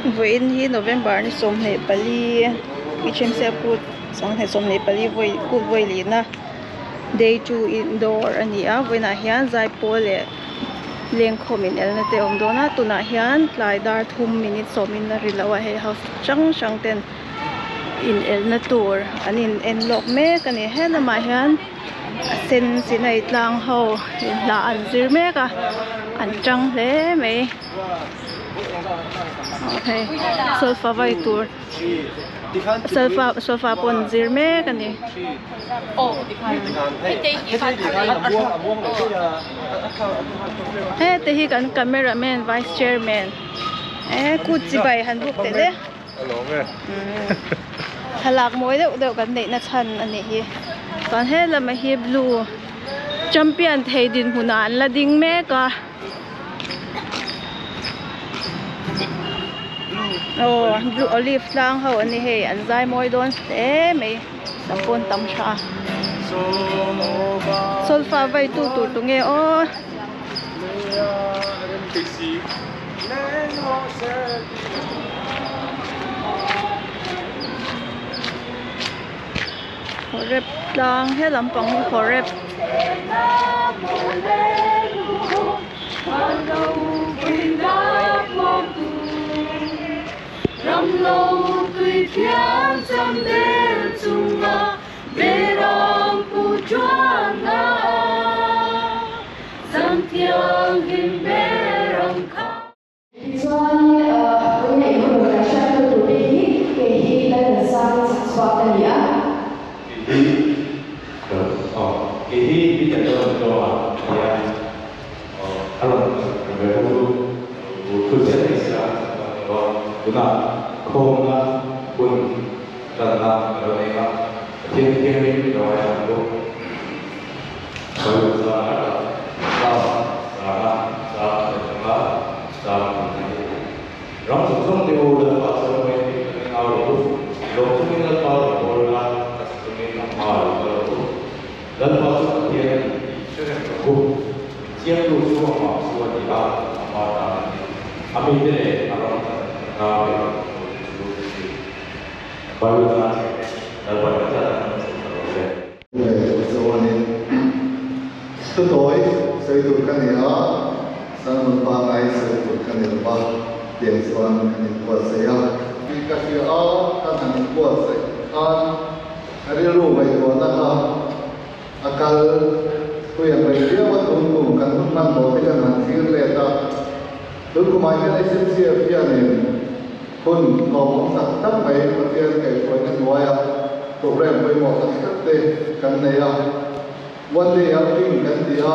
Vawiin hi November ni 24 Hmc kut 24 vawi kut vawi lihna day 2 indoor a ni a vawiinah hian zaipawl leh lengkhawm in elna te a awm dawn a tunah hian tlai dar thum minute sawmin a ri lo a hei house hrang hrang ten in elna tur an in en lawk mek a ni he lamah hian a sen chinai tlang ho in hla an zir mek a an tang hle mai hei solfa vai tur solfa solfa pawh an zir mek a ni. Hete hi kan camera man vice chairman eh kut chibai han buk teh le. Thlalak mawi deuh deuh kan neih na chhan a nih hi. Chuan he lamah hi blue champion thei dinhmunah an la ding mek a. Aw blue olive tlang ho an ni hei an zai mawi dawn hle mai lam pawh an tam tha a. Solfa vai tu tur tunge aw. Horeb tlang he lampang hi Horeb. Tichuan, vawiina i hun kan hriattu tur te hi kei hi Laldansanga chak chhuak ka ni a. Kei hi aw, kei hi Peter ka rawn tlawm a nia, aw a rawn ve ho chu thu chiah thei sela ka ni lo a, tunah khawmna hun tanna ka lo nei a, Pathian Thianghlim ka ngaithla bawk. Sawi zan a tak class zana chang leh changa chang tih a ni. Ram zawng zawng te u Lalpa chuan mai tih kan en au rawh u. Lawm chungin Lalpa rawn bawl la, nasa chungin a hma lo kal rawh u. Lalpa chu Pathian a ni tih hre reng rawh u. Min chiangtu chu amah chu a ni a, ama tan a ni. A mite leh a ram chan changa pe rawh u te chu a ni. Bible chang Lalpa in a tlat a kan chhun ta lo ve. Leh chuanin thutawi sawi tur ka ni a, sermon pangngai sawi tur ka ni lo va, tiang chuan kan inbuatsaih a. Tih ka hria a, kan han inbuatsaih khan ka rilru ngaihtuahna kha a kal thui ang reng viau a, tun kum kan hun hman tawh te kan han thlir let a, tun kumah hian SMCF hianin Hun hlawhawm tak tak mai Pathian kaihhruaina hnuaia programme pawimawh tak tak te kan nei a, One Day Outing kan ti a.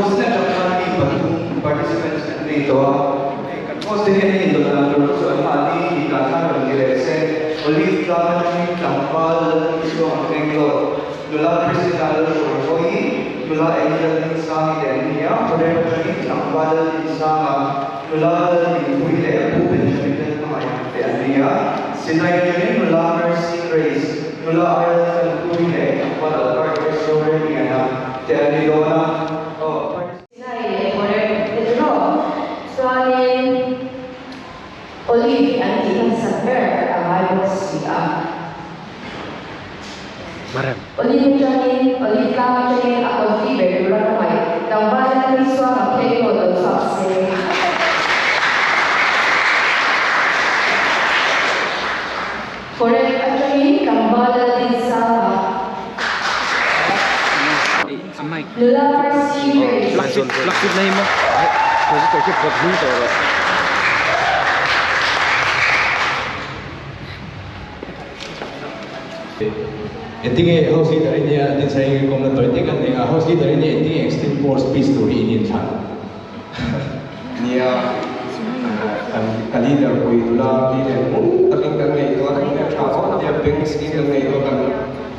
Host na atang khan mi pathum participants kan nei tawh a, hei kan host te hian a indawt dan tur chu an mahni tih khan rawn ti leh se, Olive tlang atangin tlangval Lalhmingchhuang a thleng dawt, nula Christina Lalhruaihawii, nula Ellie Lalhmingsangi te an ni a, Horeb atangin tlangval Laldinsanga, nula Lalhmingpuii leh a pu Benjamin Lalhmangaih te an ni a, Sinai atangin nula Mercy Grace, nula RL Tlanpui leh tlangval Albert Restaurant-Liana te an ni dawn a, aw. Sinai leh Horeb te chu rawh. Chuanin Olive an tih hmasak ber a ngai bawk si a. Olive atangin, Olive tlang atangin a confi ber tura ka ngaih. Tlangval a nui chhuak ang phei pawh lo chhuak se. Horeb atangin tlangval a din sang a. Nula Mercy Grace. Engtinge House Leader i nia Dinsai kawmna tawi te kan nei a, House Leader i nia engtinge Extreme Course piece tur hi in inthlan? Nia, kan ka leader pui nula ti leh hmun takin kan ngaihtuah a, kan tha zawk ania bank scheme kan ngaihtuah kan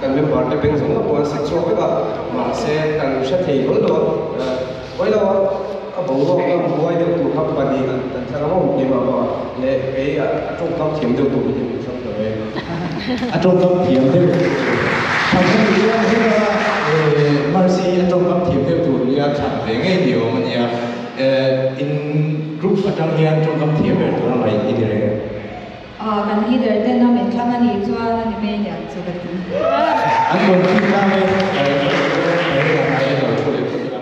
kan member te bank zawng pawh an set chhuak vek a, mahse kan hre thei hlawl lo a, pawi lo a, a boruak a buai deuh tur kha pahnih an kan thlang a maw keimah pawh leh kei a tawngkam thiam deuh tur hi min thlang ta ve. A tawngkam thiam deuh tur thlang ta ni a, heta Mercy a tawngkam thiam deuh tur nia thlang ve ngei ni awm a nia. In group atang hian tawngkam thiam ber tur a ngaih i ni reng. Kan leader ten a min thlang a nih chuan a ni mai aniang chu ka ti. An rawn thi tlang e, ka lo thu leh phawt ila.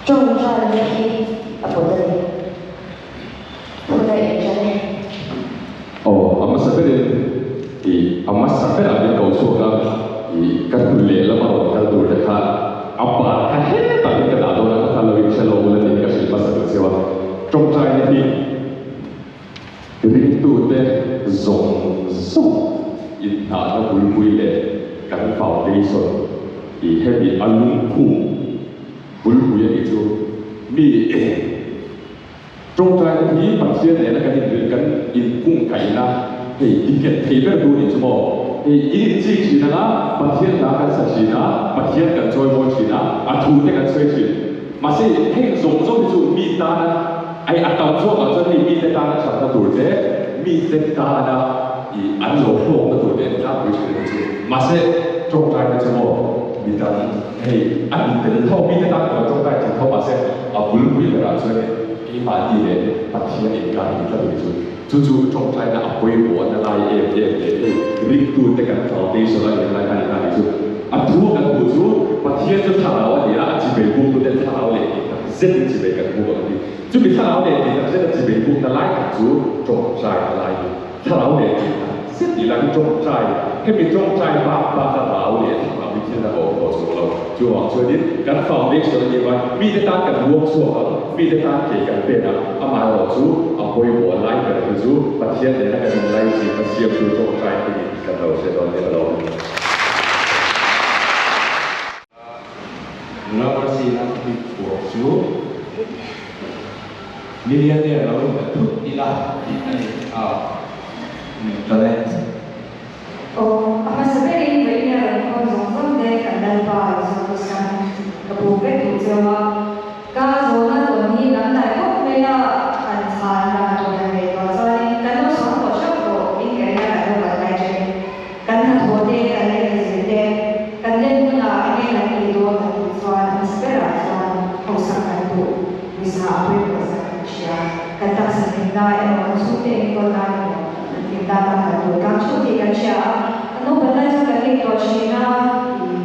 Tawngtaina hi a pawt a ni. Hun a inṭan e. Aw, a hmasa berin i a hmasa berah min ko chhuak a, i ka hnu leh lama rawn kal tur te kha a ban kha hetah hian ka dah dawn a, ka kha lo inhre lo ula tiin ka hrilh hmasa duh cheu a. Tawngtaina hi ringtute zawng zawng inhnahna bulpui leh kan foundation i hemi a lungphum bulpui a nih chu mi Tawngtaina hi Pathian nena kan inrin kan inkungkaihna hei ticket thei ber tu nih chu maw? Hei in inchik thin anga Pathian hla kan sa thin a, Pathian kan chawimawi thin a, a thu te kan sawi thin. Mahse heng zawng zawng hi chu mi tana ai a tam zawkah chuan hei mite tana thatna tur te, mite tana i an lo hlawkna tur te an tlangpui thin a ni chu. Mahse tawngtaina chu maw midang hei a intel tho, mite tan pawh tawngtai thin tho mahse A bulpui berah chuan keimahni leh Pathian inkar hi tlat ang chu. Chu chu tawngtaina a pawimawhna lai em em leh hei ringtute kan foundation a nih lai kha ni ta ni chu. A thu a kan hmuh chu Pathian chu thlarau a ni a, a chibei buktu ten thlarau leh tih tak zetin chibei kan buk ang ti. Chumi thlarau leh tih tak zeta chibei bukna lai tak chu tawngtaina lai hi. Thlarau leh tih tak zet tih lai hi tawngtai, hemi tawngtai bak bak a rau leh thlarau hi thil dang a awm tawh chhung lo. Chuvang chuanin kan foundation a nih mai, mite tan kan ruang chhuak ang, mite tan ke kan pen ang, amaherawh chu a pawimawh lai ber hi chu Pathian nena kan inlaichin a siamtu tawngtai hi ni tih kan lo hre dawn nia lo. Nula Mercy a bik phuah chu millionaire lo in ta thut ila tih a ni a, ṭan e. Aw, a hmasa berin vawiin a rawn khawn zawng zawng te kan Lalpa Isua Krista ka buk vek duh cheu a, ka zawhna tawn hi dangdai khawp mai a, han chhan dan tur han ngaihtuah chuanin kan lo chhuang tawh hreuh tawh in ka ring a, kan lo kal lai ṭanin. Kan hnathawh te, kan lehkha zir te, kan len hunah enge kan tih dawn kan tih chuan a hmasa berah chuan hausak kan duh, pawisa a pawimawh zia kan hria. Kan taksa hlimna emaw, kan chhungte enkawl nan emaw hlimna tan kan duh tlang theuh tih kan hria a. Kan naupang lai chuan kan ngaihtuah thin a, ih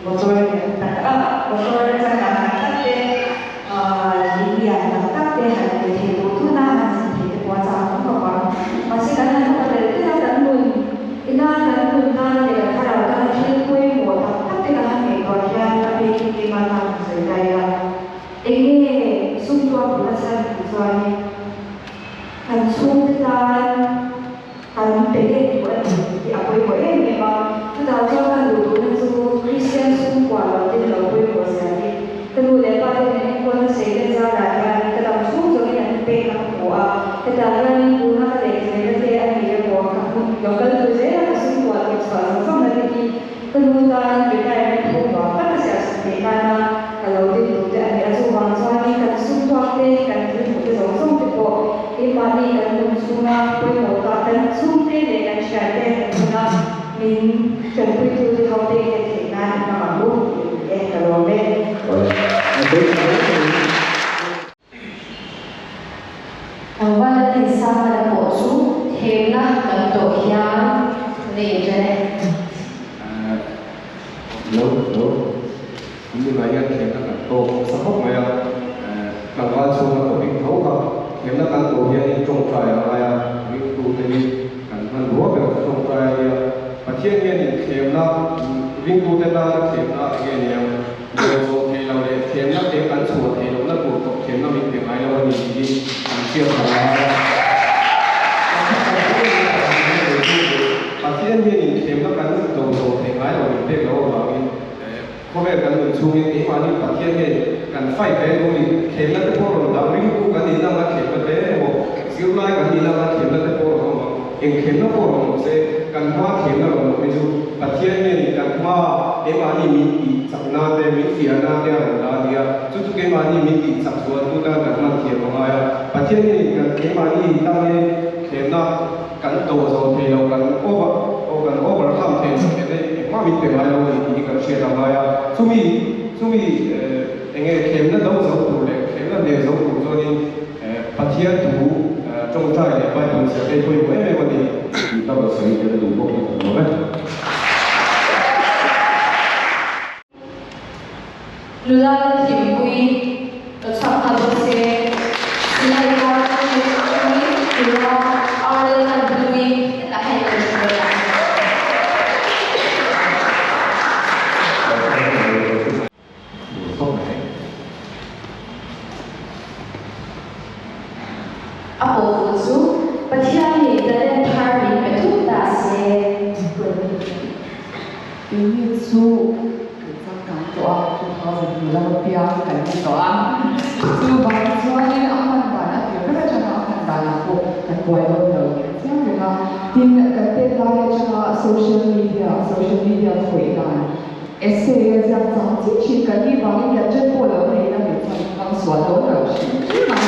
motor lian tak tak, motor changkang tak tak te, in lian tak tak te han nei thei duh tuna han zin thei te pawh a chak awm khawp ang. Mahse kan han upa telh telh a, kan nun ina kan nun nan leh kan thlarau tana thil pawimawh tak tak te kan han ngaihtuah hian a bikin keimah tan han sawi ta ila, eng nge sum tuar duhna chhan tih chuanin kan chhungte tan kan pe let duh a ni tih a pawimawh em em a. Chutah chuan kan duh duhna chu Kristian chhungkua lo te ni lo pawimawh. Hetah hianin tuna ka lehkha te a ni emaw ka hun lo kal tur zela ka sum tuah thawh chhuah zawng zawng na te hi ka nu tan retirement home vang tak a siam sak theih nana ka lo din duh te a ni a. Chuvang chuanin kan sum tuak te, kan thil hmuh te zawng zawng te pawh keimahni kan nun chhunga pawimawh ta kan chhungte leh kan thiante kan hmuna min tanpuitu te ho te hian theih nan i hmang ang u tih e ka lawm e. Tlangval Linsangana pawh chu themna kan tawh hian nei ṭan e. Lo lo an nunah hian themna kan tawk nasa khawp mai a, tlangval chhunga topic tho kha themna kan tawh hianin tawngtai a ngai a, ringtute hi kan hmanrua ber chu tawngtai a nia. Pathian hianin themna ringtute tana themna eng nge niang? Dawr zawh theih loh leh thiamna te kan chhuah theih lohna tur tawp thiamna min pe ngai lo a ni tih hi kan hriat a ngai a. Pathian hianin thiamna kan dawr zawh theih ngai lo min pek loh avangin khawvel kan nun chhungin keimahni Pathian hian kan fight ve duh ni. Thiamna te pawh rawn dang ringtu kan nihna anga thiamna te emaw zirlai kan nihna anga thiamna te pawh rawn awm ang. Eng thiamna pawh rawn awm se kan hmaa thiamna rawn awm hi chu Pathian hianin kan hmaa keimahni min tih chakna te, min fiahna te a rawn dah a ni a. Chu chu keimahni min tih chak zual tu tan kan hman thiam a ngai a. Pathian hianin kan keimahni tan hian thiamna kan tawh zawh thei lo, kan over aw kan overcome thei lo thiamna hi engmah min pe ngai lo a ni tih hi kan hriat a ngai a. Chumi chumi eng nge thiamna do zo tur leh thiamna hneh zo tur chuanin Pathian thu tawngtai leh Bible chhiar te pawimawh em em a ni. Tih ka rawn sawi tel duh bawk in awm e. Nula Thingpui ka chhuak nghal bawk se, Silai kar Thingpui nula Arl an hlui hetah hian ka hre dawn a. A pawhtu chu Pathianin talent thar min pe thut ta se. Keini chu kan changkang tawh a, 2000 hnu lama piang kan ni tawh a. Chuvang chuanin a hman dan a tir ber atanga a hman danah pawh kan buai dawn lo tih a chiang reng a. Tin, kan tet lai atanga social media, social media khawih dan, Essay a ziak chang chi thin kan nih vangin gadget pawh lo nei ila min chuan hmang sual dawn lo hrim hrim ang.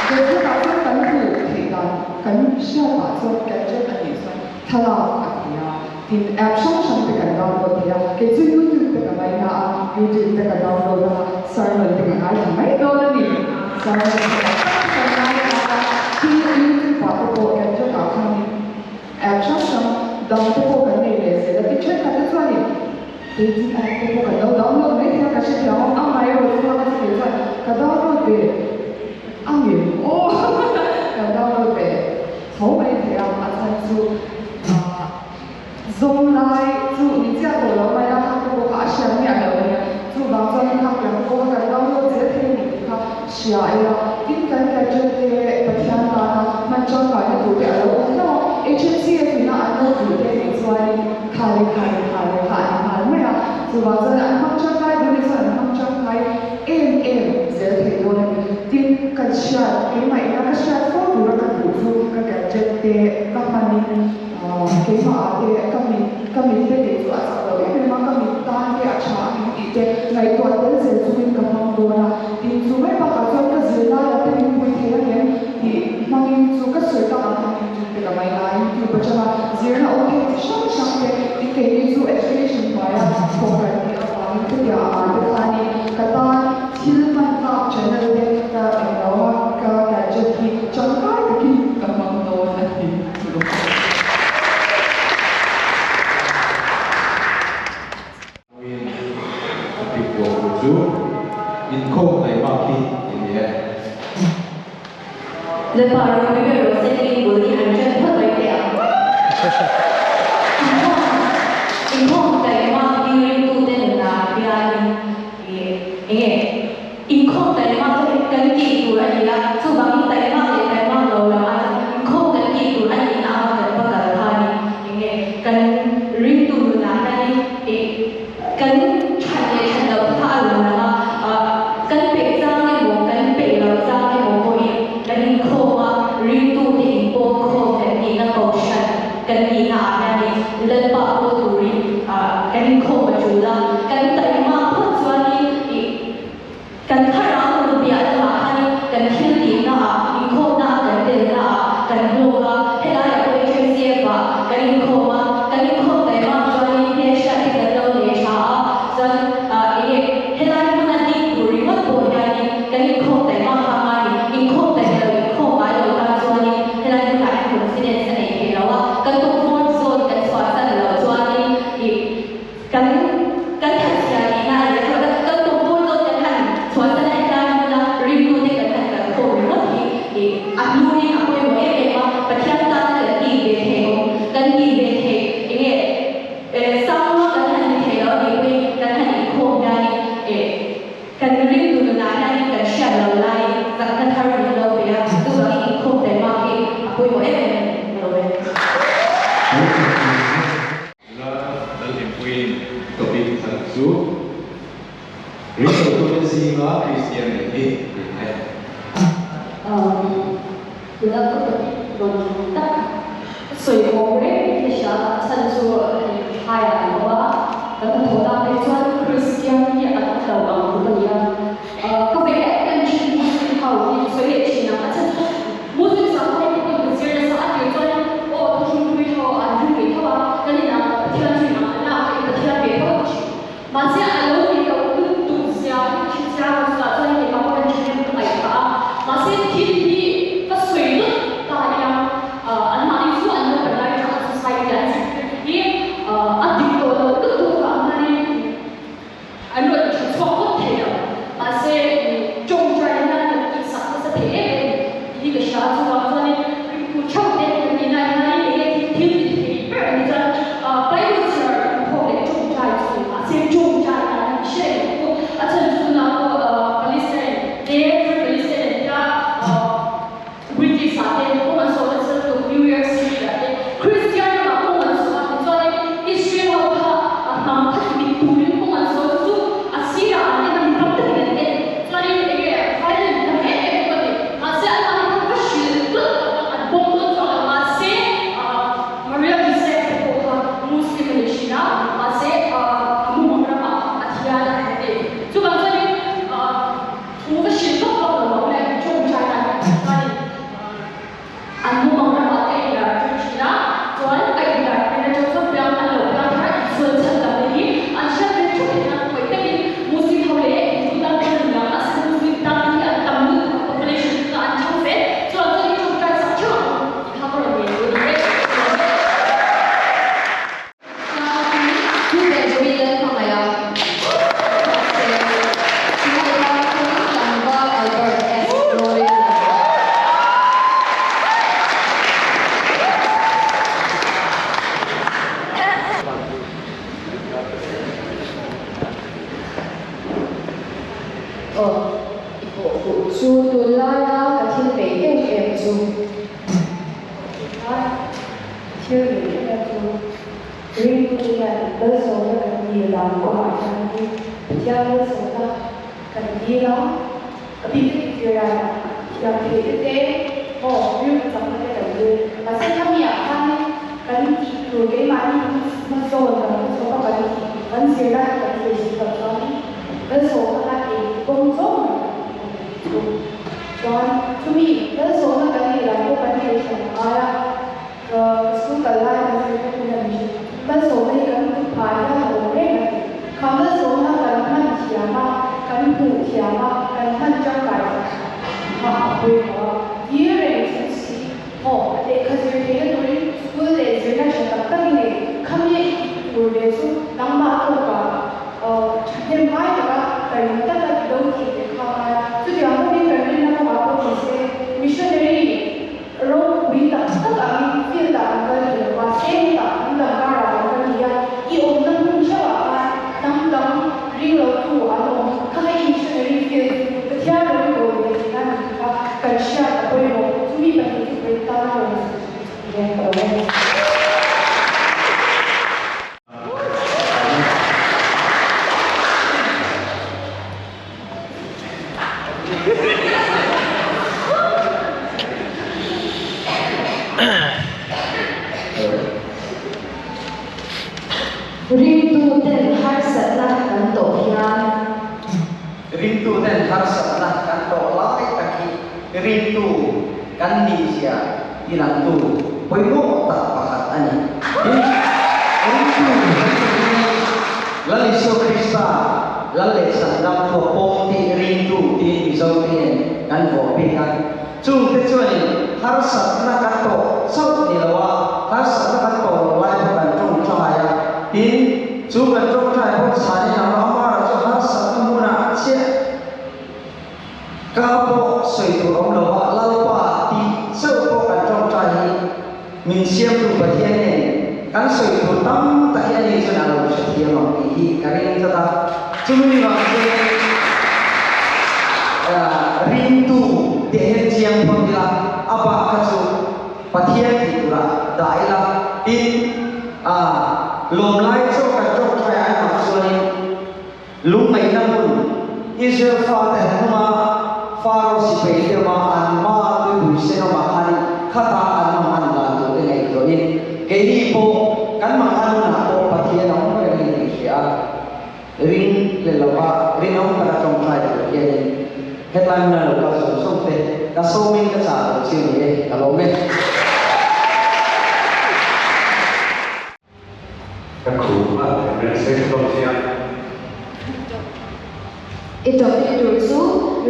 Gadget ah chuan kan hmuh theih dan kan hriat ah chuan gadget a nih chuan thlalak a thei a, tin app hrang hrang te kan download thei a, kei chu youtube te ka ngaina a, youtube te ka download a, sermon te ka ngaithla mai dawn a ni. Sermon te ka ka ngaithla a, tin youtube ah te pawh gadget ah khanin App hrang hrang dang te pawh kan nei leh zel a, ti thenkhat te chuanin dating app te pawh kan lo download mai thei a, ka hrethiam ang, amaherawh chu ka chhei chuan ka download ve a ngem aw kan download ve tho mai thei a, a chhan chu ah zawng lai chu ni chiah tawh lo mai a, kha te pawh kha a hriat miah lo a nia, chuvang chuan kha piang te pawh kha kan download zel thei a ni tih kha hria ila, tin kan gadget te Pathian tana hman tangkaina tur te a lo awm hlauh a, HMCF ina an lo duh te nih chuanin kha leh kha leh kha leh kha an nghal mai a, chuvang chuan an hmang tangkai duh nih chuan an hmang tangkai em em zel thei dawn a ni. Tin, ka hriat keimah ina ka hriat fo tura ka duh chu ka gadget te ka hmanin keimah ah te ka mit ka mit te kei chu a chak lo em em a, ka mit tan te a tha a min tih te ngaihtuah tel zel chungin ka hmang dawn a. Tin, chu mai bakah chuan ka zir laiah te min pui thei ang em tih hmangin chu ka sawi tak ang khan YouTube te ka ngaina a, YouTube atanga zirna awm thei chi hrang hrang te tin keini chu education hnuaia thawk kan nih avangin khutiang angah te khanin ka tan thil hman tlak channel te ka englo a, ka gadget hi tangkai takin ka hmang dawn a ni. Vawiin a pipuah tur chu inkhawm taihmak hi i ni e. Lalpa ropui ber rawh se tiin bul hi an ṭan phawt mai teh ang. Inkhawm inkhawm taihmak hi ringtute nunah hianin ih enge inkhawm taihmak chu kan tih tur a ni a, chuvangin taihmak leh taihmak lo lam a inkhawm kan tih tur a nihna anga kan va kal khanin enge kan ringtu nunah hianin ih kan that leh that loh kha a rawn lang a, kan peih chang emaw kan peih loh chang emaw pawh. inkhawm a tul a, kan taima phawt chuanin ih kan thlarau nun piah lamah khanin kan thil tihna ah, inkhawmna ah kan telna ah kan hlawk a, helaiah pawh HMCF ah kan inkhawm a, kan inkhawm taima chuanin hmelhriat te kan lo nei tha a, chuan ah enge helai hmuna ding tur ringawt pawh hianin kan inkhawm taima kha a ni, inkhawm taima lo inkhawm ngai lo tan chuanin helai hmunah hian confidence a nei thei lo a, kan comfort zone kan chhuahsan loh chuanin ih kan kan thatchhia tihna a ni a, chuan kan comfort zone kan han chhuahsan a helai hmuna ringtute kan han kalkhawm ringawt hi ih a hluin a pawimawh em em a, Pathian tana kan tih ve theih awm, kan tih ve theih enge Sakhua kan han ni thei lo a nih pawhin kan han inkhawm hianin ih Kan ringtu nunah hianin kan hriat lo laiin chakna thar min lo pe a, chuvangin inkhawm taima khi a pawimawh em em a ni lo e. Nula Lalhlimpuiin topic thlan chu Ringtotute zinga Kristian nih hi tih te. Tuna ka topic rawn thlan tak sawi awm reng hi ka hria a chhan chu hei thlaiah an awm a, kan hnathawh dan phei chuan Kristian hi an awm lo ang tluk a ni a, ka ve em em thin Muslim ho hi sawi leh thin ang a chhan chu Muslim sakhaw hi ka ka zir nasa a tir chuan aw thuthlungpui ho an ring ve tho a, kan inang Pathian chu inang an lak a i Pathian ve tho a ti thin. Mahse a lo ni loh lutuk zia hi ka hre chiang a, chutah chuan keimah pawh kan ṭhahnem ka ngaih phah a. Mahse thil hi ka sawi lut ta ila, anmahni chu an lo kan lai ṭang a society an zirtir hi a dik tawh loh lutuk vang hianin an rawn ṭha chhuak ngawt thei lo. Mahse ṭawngṭai hian kan tihsak nasa thei em em hi ka hria a, chuvang chuanin ringtu ṭheuh te kan tih lai hianin enge thil ti thei ber a ni chuan Bible chhiar inkhawm leh ṭawngṭai chu ni mahse ṭawngṭai dan hi hre reng ang u. A chhan chu tunah pawh Palestine te Free Palestine an tia British ah te kawng an sawh nasa lutuk New York City ah te Christian ramah kawng an sawh a tichuanin Israel ho kha hnam khat mit turin kawng an sawh chu a sirah an en a mi tam takin an en chuanin enge violent tam em em bawk a ni mahse an mahni kha va hrilh tawlh tak ang an pawm dawn chuang lo mahse Maria Joseph te pawh kha Muslim a ni thin a mahse a mumang ramah a thian a ni chuvang chuanin Thu ka hrilh vak vak lo ang le, ṭawngṭai dan kan hrilh chuanin an mumang ramah te a inlar tir ṭhin a, chuan a inlar tir aṭang chuan piang an lo piang thar a, insual chhan tam te hi an hriat ve ṭhup theih nan khawi takin Muslim ho leh Hindu tan te an inlang a, mahse Muslim tan te hi an tam lutuk a, population chu an ṭhang zel, chuan chuan i ṭawngṭai sak ṭheuh ang tih kha ka rawn nei tur a ni e. Pu Benjamin Lalhmangaih a, mahse, Sinai tlang atangin tlangval Albert S. Rorel a ni. Aw, i pawh fuh chu tunlaia ka thil vei em em chu. Tunlai thil vei em em chu. Ringtu hian malsawmna kan dil dan kawngah hian hi Pathian malsawmna kan dil a, a bik takin tiraiah thiam theih te te maw rilru chakna te kan dil. Mahse khamiah khanin kan tih tur keimahni hmazawn kan hmachhawp a kan tih kan zirlai a kan zir si loh chuanin malsawmna kha ei kawng zawng mai kan tih a ni thung. Chuan chumi malsawmna kan dil dan pawh kan thei hran a ngai a. Ka school kal lai kan zir vek in a ni. Malsawmna hi kan hmu phah hian a awm reng a ni. Kha malsawmna kan hman thiam a, kan hmuh thiam a, kan hman tangkai tak kha a pawimawh a. Dil reng chung si maw lehkha zir theihna turin school leh zirna tha tak tak i nei. Khami i tih tur ve chu nangmah tawkah thahnem ngai taka taima taka i lo tih leh kha a ngai a. Chutiang bawkin kan rinna kawngah pawh ni se missionary Ropui tak tak angin field ah kan kal thei lo va, same tak hnam dang karah kan kal thei a, i awmna hmun theuhah khan hnam dang ring lo tu an awm kha hei missionary field Pathian ro i bawl ve theihna a ni tih kha kan hriat a pawimawh. Chumi pahnih chu vawi tana rawn sawi chu hian ka awm e. Ringtu ten Harsatna kan tawh lai tak hi ringtu kan nihzia tilangtu pawimawh tak pakhat a ni. Tin, ringtu kan tih hi Lal Isua Krista Lal leh Chhandam thua pawm tih ringtu tiin Mizote hian kan vawh bik a. Chungte chuanin harsatna kan tawh chauh ni lo a, harsatna kan tawh loh lai pawh kan tawngtai a. Tin, chu kan tawngtai pawh chhanin ang amara chu harsatna hmunah chiah ka pawh sawi tur awm lo a, Lalpa tih chauh pawh kan tawngtai hi min siamtu Pathian hian kan sawi tur tam tak hi ani chuan a lo hrethiam ang tih hi ka ring tlat a. Chumi ni vang chuanin ringtu tih hian chiang phawt ila, a bak kha chu Pathian tih turah dah ila, tin lawmlai chaw kan tawngtai ai vang chuanin Lungngaihna hmun, Israel fate han awm a, Faro sipai te awm a, an ma tuipui sen awmah khanin khata an mang an dan tur te ngaihtuahin keini pawh kan mang an hunah pawh Pathian a awm reng a ni tih hria a, ring leh lova rinawm taka tawngtai tur hianin hetlai hmuna lo kal zawng zawng te ka sawmin ka chah lo chiu ni e, ka lawm e. Ka khuh a reng sei hlawm chiah. I topic tur chu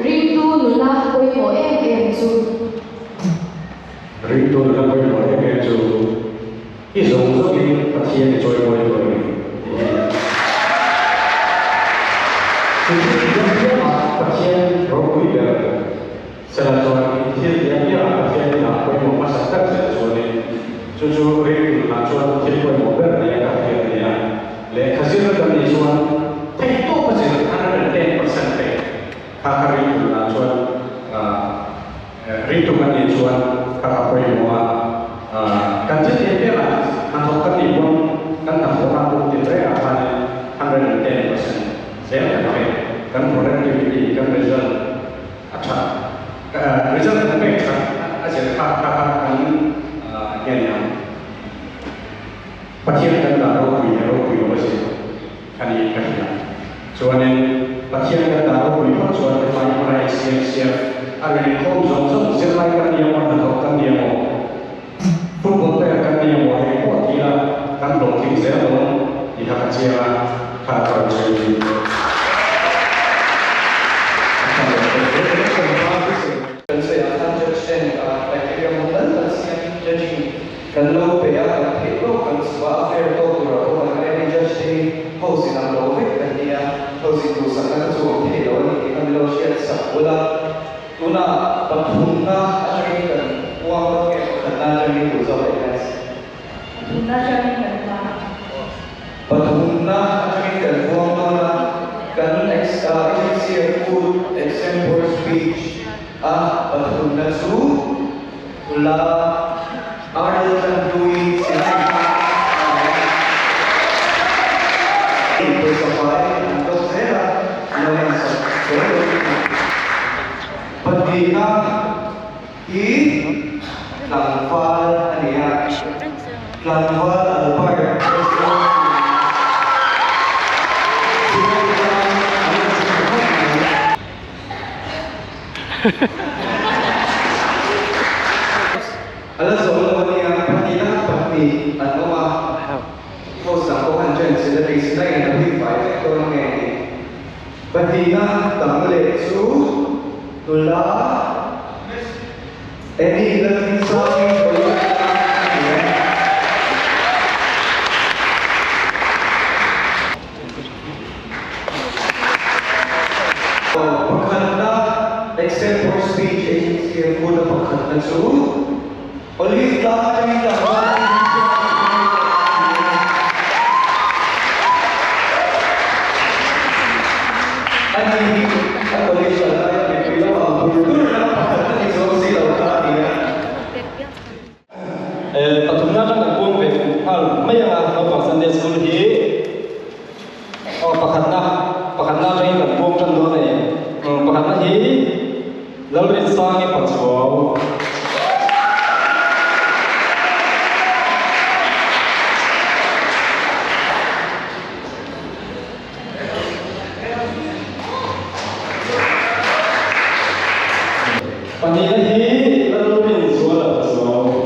ringtu nuna pawimawh em em chu. Ringtu nuna pawimawh em em chu i zawng zawngin Pathian i chawimawi tur a ni tih hi. Chu thil tih piahah Pathian ropui ber Sela chuan in thil tih apiangah Pathian inah pawimawh hmasa ber zel chuanin chu chu ringtu nunah chuan thil pawimawh ber nia ka hriat a ni a. Lehkha zir kan nih chuan theihtawp a zir 110% pek kha kha ringtu nunah chuan ringtu kan nih chuan kha kha pawimawh a. Kan thil tih apiangah hnathawk kan nih pawn kan hnathawhna pawh tin rengah khanin 110% zel kan pek kan productivity kan result A tha. Result kan pek that a zir kha kha kha kan nge ni ang. Pathian kan dah ropui leh ropui lo a zir kha niin ka hria. Chuanin Pathian kan dah ropui phawt chuan hetlai hmana HCMCF a rinkhawm zawng zawng zirlai kan ni emaw hnathawk kan ni emaw football player kan ni emaw heng pawh ti ila kan hlawhtling zel dawn tih kha ka chiang a, kha ka rawn sawi ni. Kan sawi ah khan judge ten criteria hmun dal dal siamin judging kan lo pe a, kan theih tawk kan chhuah a, fair tawk tur a awm ang em, judge te hi house in ang lo vek kan nia, house in duhsakna kha chu awm thei lo a ni tih kha min lo hriat sak bul a. Tunah pathumna atangin kan puang dawn nge pakhatna atangin duh zawk leh Maths? Pathumna atangin kan puang ang. Pathumna atangin kan puang dawn a, kan agency a food extempore speech a pathumna chu la RL Tlanhlui Silai kha a ni a. Pawisa fai an dawk zel a, lo ensak zel lo ni. Pahnihna hi tlangval a ni a, tlangval Albert SOC Silai tan an la chhe khawp mai. A la zo lo a nia, pahnihna kha pahnih an awm a, host dang pawh khan join se la nei se daih an hui fai vek dawn nge ni. Pahnihna dang leh chu nula Annie Laldinsangin Olive a ni e. Pakhatna Extempore Speech Agency a phut a pakhatna chu Olive tlang atangin tlangval a ni chiah a ni a ni hi a college kal laia mipui lamah bur dur na pakhat a ni chuang si lo kha a ni a. Pathumna atang kan puang ve nghal mai ang a, naupang Sunday School hi aw pakhatna pakhatna atangin kan puang tan dawn a ni. Pakhatna hi Lalrinsangi Pachuau. Pahnihna hi Lalrinzuala Pachuau.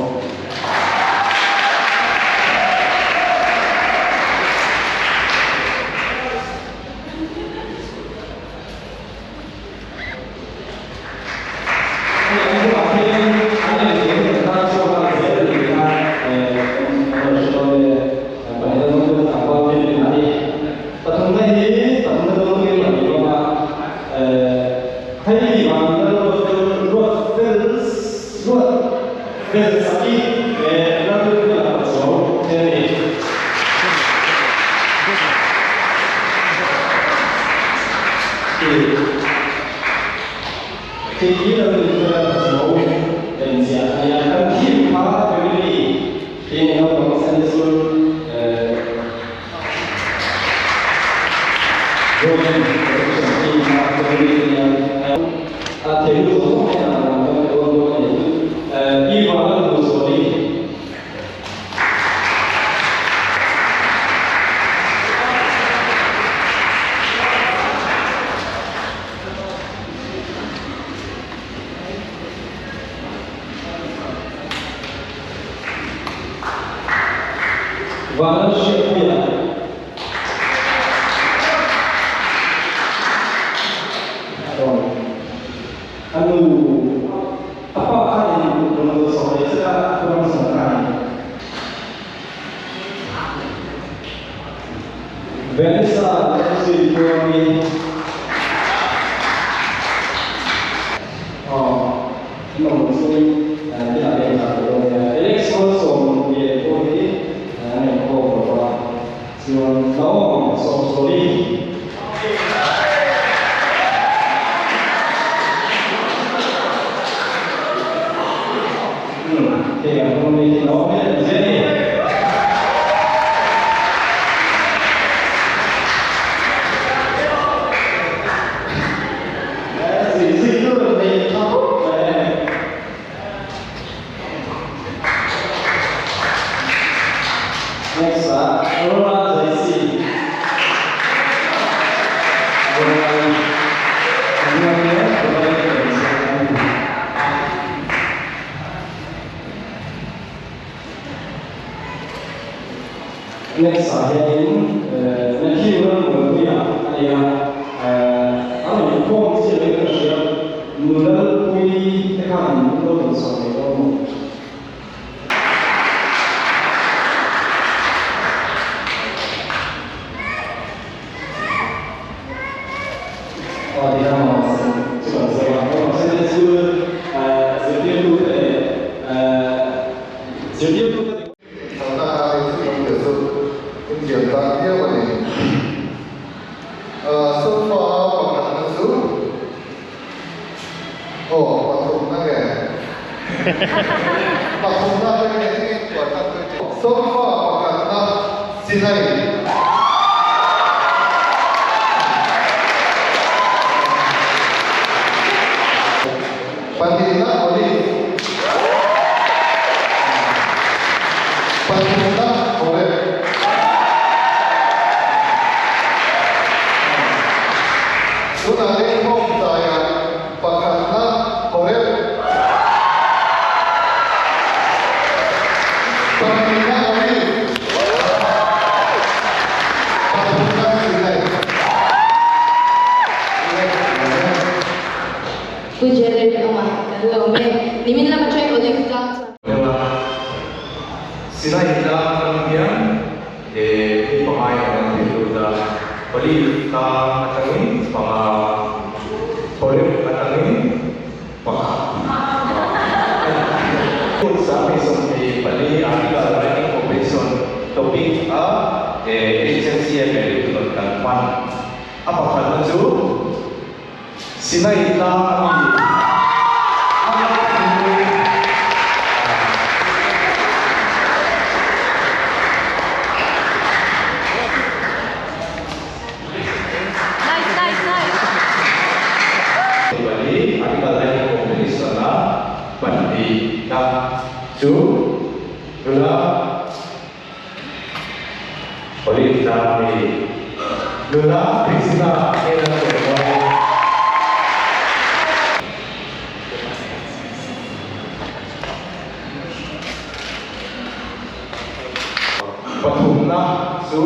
chu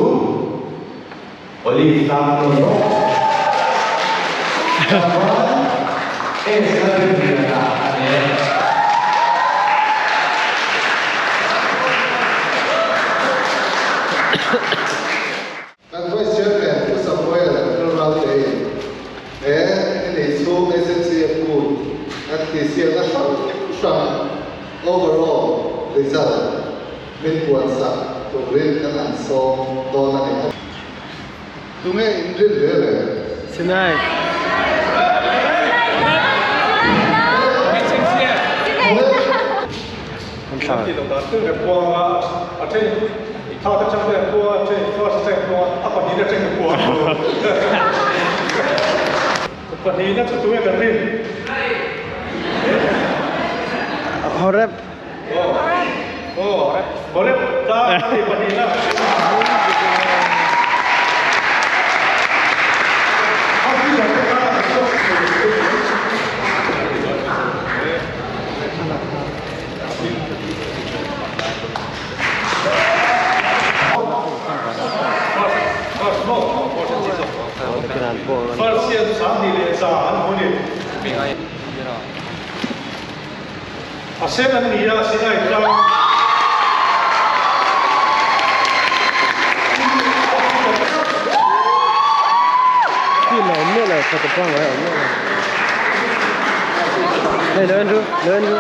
Olive tlang a ni maw? Tlangval S Lalrinliana a ni e. Kan Vice Chairman Pu Samuel Lalraltein he ni nei chhung SNCF Kut kan tihsiakna hrang hrang overall result min puansak turin kan han sawm dawn a ni. Tunge in rin ve le? Sinai. Horeb. A sen an ni a, Sinai tlang. Ti lo miah lo, photo pangngai a awm miah lo. Hei lo en ru, lo en ru.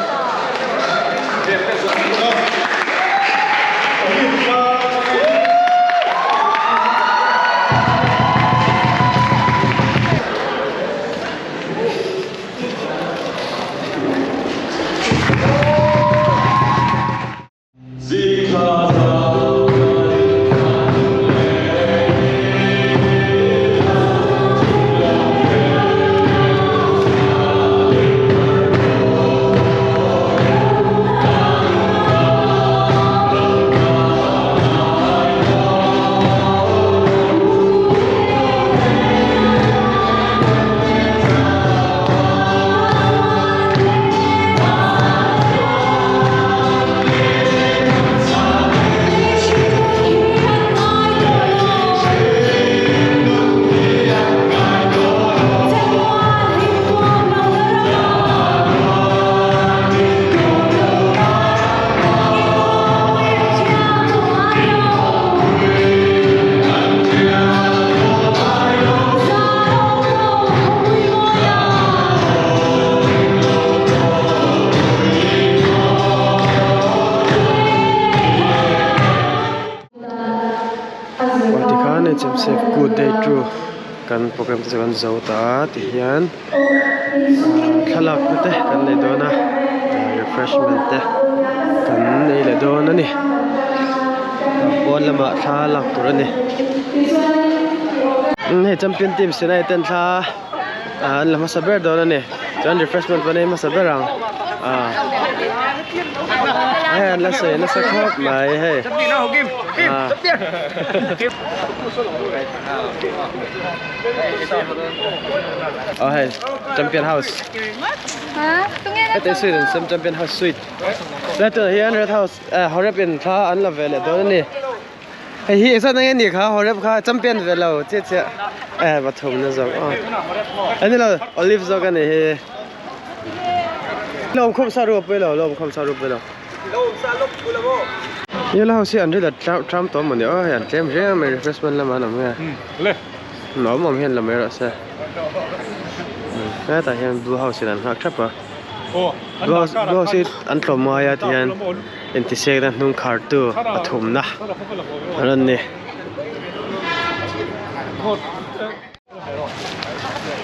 Aw tikhan HMCF good day to kan program te chu kan zo ta a tihian thlalak na te kan nei dawn a refreshment te kan nei leh dawn a ni pawn lamah thla lak tur a ni hei champion team Sinai ten thla an la hmasa ber dawn a ni chuan refreshment pawh an ei hmasa ber ang ah hei an la sawi nasa khawp mai hei ah. Aw hei champion house heti suite an siam champion house suite tlai tunah hian red house eh horep in thla an la ve leh dawn a ni. Hei hi engzat nge nih kha Horeb kha champion ve lo chiah chiah eh pathum na zawk aw ani lo olive zawk ani hi lawm khawm sa ru pui lo lawm khawm sa ru pui lo yellow house hi an ri la tram tawh mawni aw hei an tlem riau mai refreshment lamah an awm nge awm awm hian la mai rawh se hetah hian blue house in an nghak thap a blue house hi an tlawm ngai a tihian Intisêkna hnung khartu pathumna a rawn ni.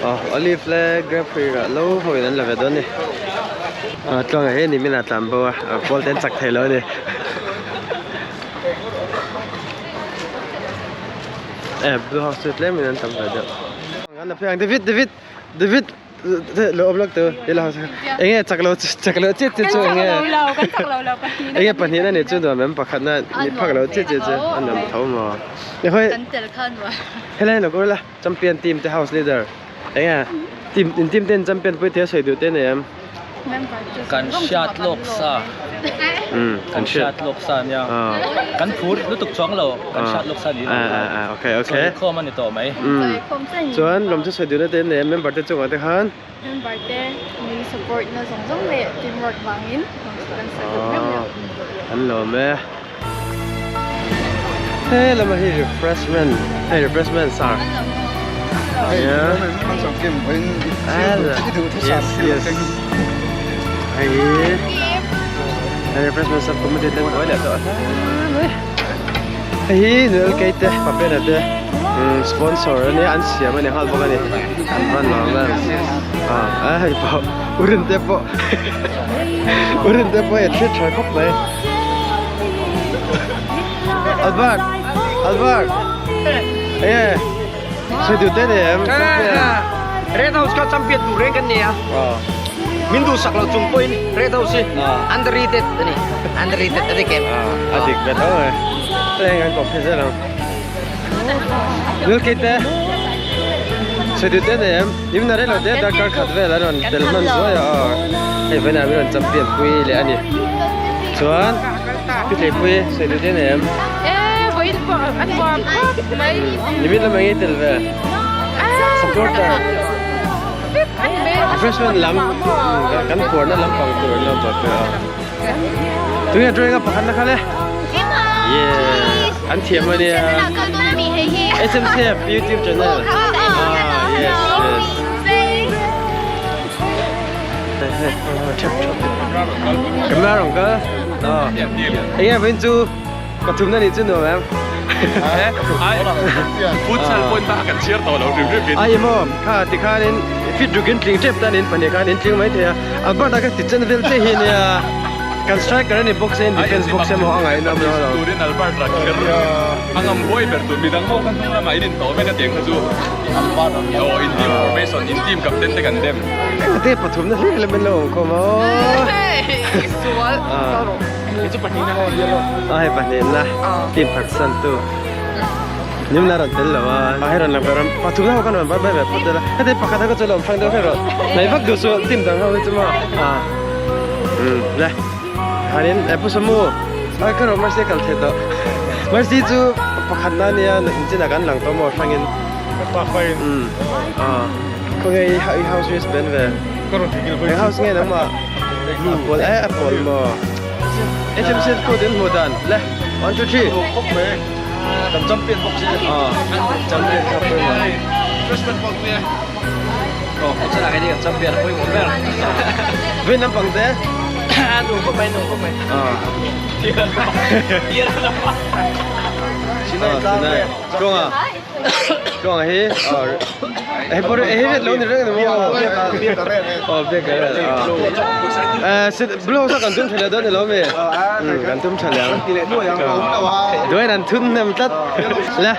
Aw olive leh grape hri rah lo ho in an la ve dawn a ni. Aw tluangah hian nimin ah tlan bo a, pawl te an chak thei lo a ni. Eh blue house chu tlem in an tam ve deuh. David David David. Lo awm lawk tu enge chak lo chak lo chiah chiah chu enge enge pahnih na ni chu nuam em pakhat na ni phak lo chiah chiah chu a nuam tho maw ni hawi helai lo kawr la champion team te house leader enge team in team ten champion pui thei a sawi duh te nei em kan hriat lawk sa. Kan hriat lawk sa ania. Kan phur lutuk chuang lo, kan hriat lawk sa ni. Okay, okay. Sawi khawm a ni tawh mai. Chuan lawmthu sawi duhna te nei a member te chungah te khan. Member te min support na zawng zawng leh teamwork vangin lawmthu kan sawi duh meuh meuh. An lawm e. He lama hi refreshment, hei refreshment sar. Yes, yes. Hei hi refreshment sub committee ten buai leh tawh hle mai. Hei hi Noel Keite Papena te sponsor ania an siam a ni nghal bawk a ni. An van lo ang a hei pawh Urin te pawh Urin te pawh hei a thlir tha khawp mai. Albert Albert enge sawi duh te nei em champion Red House kha champion tur reng kan nia min duhsak loh chung pawhin Red House hi underrated a ni underrated a dik em a dik ve tho mai heng an kawp phei zel ang Lil Kate sawi duh te nei em nim na rei lo te darkar khat vel an rawn tel hman zuai a hei vawiinah min rawn champion pui leh a ni chuan Pi Tleipui sawi duh te nei em? E vawiin pawh a nuam khawp mai. Nimin lam eng i tel ve? Supporter. Refreshment lam kan puarna lam pang tur an lo buaipui a. Tunge drawing a pakhat na kha le? Yeah, an thiam a nia. SMCF YouTube channel. Ah, yes, yes. Camera rong ka enge vain chu pathum na ni chu nuam em futsal point ta kan chhiar tawh lo hrim hrim in ai maw kha ti khan in fit rukin tling tep tan in pahnih khan in tling mai thei a Albert a ka ti chen vel che hi nia kan striker ani bawk se in defense bawk se maw a ngaihnawm lo lo turin Albert ra kher a ngam huai ber tur midang ho khan hnung lamah in in tawh vek a tiang kha chu aw in team formation in team captain te kan dem. Te pathum na hlir lem in lo awm khawm aw. Sual. Hei chu pahnih na A hei pahnih na team phatsan tu. Nim la rawn tel lo a. A hei rawn lang ve rawn pathum na ho khan rawn bar bai ve phawt zel a. Heti pakhat ho kha chu lo awm hrang deuh hlek rawh. Hnaih vak duh suh team dang ho hi chu maw. A umm le hanin e pu Samu ai ka rawh Mercy a kal thei tawh. Mercy chu pakhat na nia inchina kan lang tawh maw hrangin. Umm a khawnge i house wristband ve. Eng house nge nangmah a pawl e a pawl maw. HMC code in hmuh dan le 1 2 3 Kan champion bawk si. Champion kha pawimawh. Freshman pawh nia. Oh, chana kai ni kan champion pawimawh ber. Vin lampang te. Nu khawp mai nu khawp mai. Sinai tlang te. Tluanga. Tluanga hi hei pawh hei ret lo ni reng a ni maw? Aw biak a ret a. Blue house a kan tum tha leh dawn ni lo mi? Kan tum tha leh ang. Duain an thun hnem tlat. Le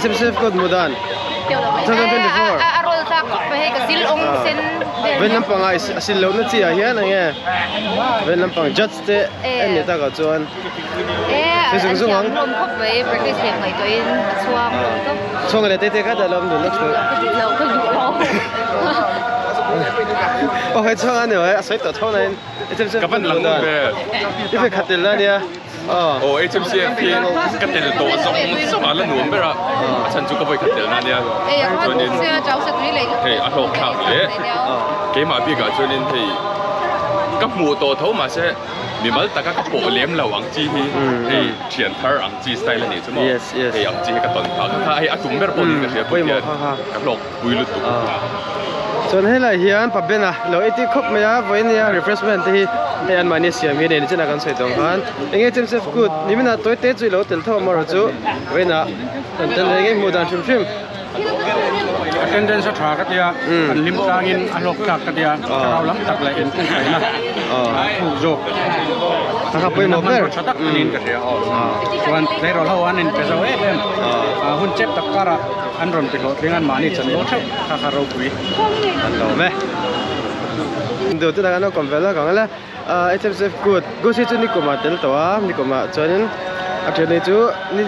SMCF code mu dan 2024. A roll tlak khawp mai hei ka sil awng sen vel. Vei lampang ah a sil lohna chi ah hian eng nge vei lampang judge te en ni takah chuan. E an thiam hlawm khawp mai practice leh ngaihtuahin a chhuang hlawm tawp. Chhuang leh te te kha dah lawm dun lawk chu. Ka duh lo ka duh lo. Aw hei chhuang a ni mai a sawi tawh tho nain HMCF Ka van lang ve. I ve khat tel la nia. Aw HMCF hi ka tel tawh zawng zawng a la nuam ber a a chhan chu ka vawi khat tel na nia. Chuanin hei a hlawk thlak leh keimah bikah chuanin hei ka hmuh tawh tho mahse Mimal taka ka pawh lem lo ang chi hi hei thian thar ang chi style a nih chu maw hei ang chi hi ka tawn phah kha kha hei a tum ber pawh niin ka hria tun hian ka hlawk pui lutuk. Chuan helai hian pa Ben a lo ei tih khawp mai a vawiin nia refreshment te hi hei an mahni siam hi a nei ni chenah kan sawi tawh ang khan enge chemsef kut nimin ah tawi te chu i lo tel tho a marawh chu vawiin ah kan tel ve ngei hmuh dan hrim hrim. Attendance a tha ka tia, an hlim tlangin a hlawk tlak ka tia, thlarau lam tak leh inkungkaihna thuk zawk pawimawh ber tha tak niin ka hria. Chuan tleirawl ho an inpe zo em em, hun chep tak karah an rawn ti hlawhtling an mahni chanvo theuh kha kha ropui. An lawm e. Duh te tak an lo kawm ve lawk ang le. HMCF kut Gusi chu nikum ah tel tawh a nikum ah chuanin a then hi chu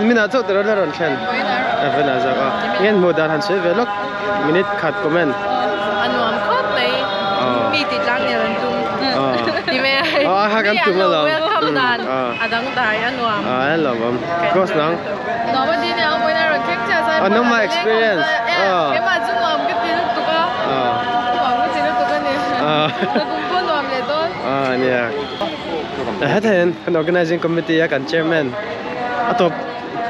minah chauh te rawn a rawn thlen a vawiinah zawk a nge hmuh dan han sawi ve lawk minute khat comment a nuam khawp mai mi tih tlang nel an tum. Ah. Ti me. Ah, ha kan tum lo. Welcome dan. Ah. Adang dai anuam. Ah, lo bam. Cross nang. Nuam di ne ang moina ron khek cha sai. Ah, nang ma experience. Ah. Ke ma chu nuam ke ti tu ka. Ah. Nuam ke ti tu ka ni. Ah. Na kum po nuam le don. Ah, nia. Hethen kan organizing committee a kan chairman. Atop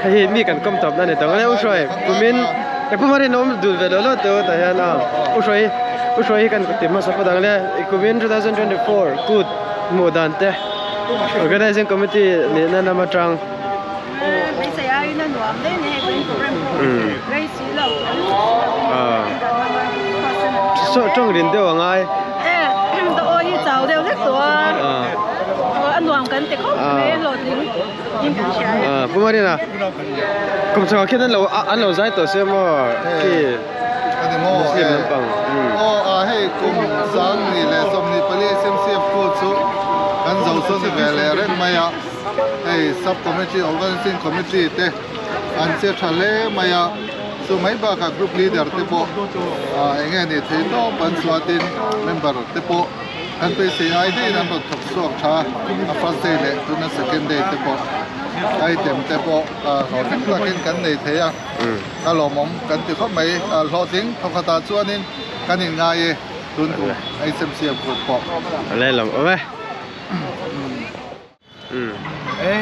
hei mi kan kom top na ni tong le u hroi kumin e pumari nom dul ve lo lo to ta hian a u hroi u hroi kan ti ma sa padang le kumin 2024 kut mu dan te organizing committee ni na na ma tang ไม่ใช่ไอ้นั่นหวมได้เนี่ยเป็นโปรแกรมไรสีเหล่า à so trong rin deuh angai เอ๊ะตัวโอ้ยเจ้าเดียวเล็กตัว à อันหวมกันแต่เขาไม่หลดลิ้นยิ่งกันใช่ à pumari na kum chaw khin an lo an lo zai to se mo ki ani mo Muslim lampang o a hei kum sang ni le som ni pali SMCF ko chu kan zo so ni ve le reng maya hei sub committee organizing committee te an che thale maya chu mai ba ka group leader te po a enge ni thei to ban suatin member te po kan pe se ai dei nan ro thok suak tha a first day le tuna second day te po item te po a ho tak takin kan nei thei a a lo mom kan ti khop mai a hlo ting thokata chuanin kan in ngai e tun kum SMCF group po le lam ome Ê,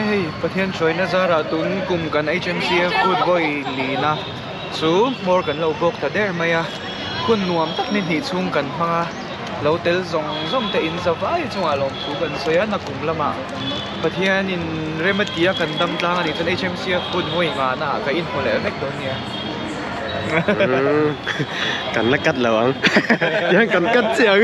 Pathian choi na zara tun kum kan HMCF good boy lina chu mor kan lo bok ta der maya kun nuam tak ni ni chung kan hmanga lo tel zong zong te in zawai chunga lom thu kan soya na kum lama Pathian in rematia kan dam tlang ani chun HMCF good boy nga na ka in hole vek don nia kan la kat lo ang yang kan kat chiang.